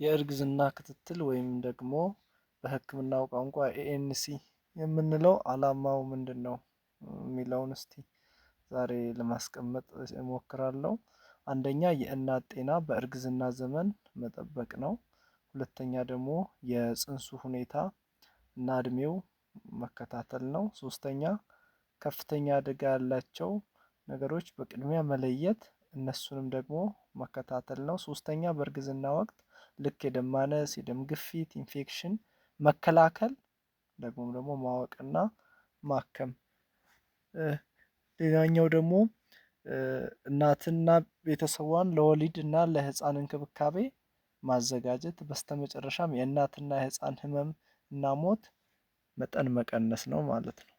የእርግዝና ክትትል ወይም ደግሞ በህክምናው ቋንቋ ANC የምንለው አላማው ምንድነው የሚለውን እስቲ ዛሬ ለማስቀመጥ እሞክራለሁ። አንደኛ የእናት ጤና በእርግዝና ዘመን መጠበቅ ነው። ሁለተኛ ደግሞ የጽንሱ ሁኔታ እና እድሜው መከታተል ነው። ሶስተኛ ከፍተኛ አደጋ ያላቸው ነገሮች በቅድሚያ መለየት እነሱንም ደግሞ መከታተል ነው። ሶስተኛ በእርግዝና ወቅት ልክ የደም ማነስ፣ የደም ግፊት፣ ኢንፌክሽን መከላከል ደግሞም ደግሞ ማወቅና ማከም። ሌላኛው ደግሞ እናትና ቤተሰቧን ለወሊድ እና ለህፃን እንክብካቤ ማዘጋጀት፣ በስተመጨረሻም የእናትና የህፃን ህመም እና ሞት መጠን መቀነስ ነው ማለት ነው።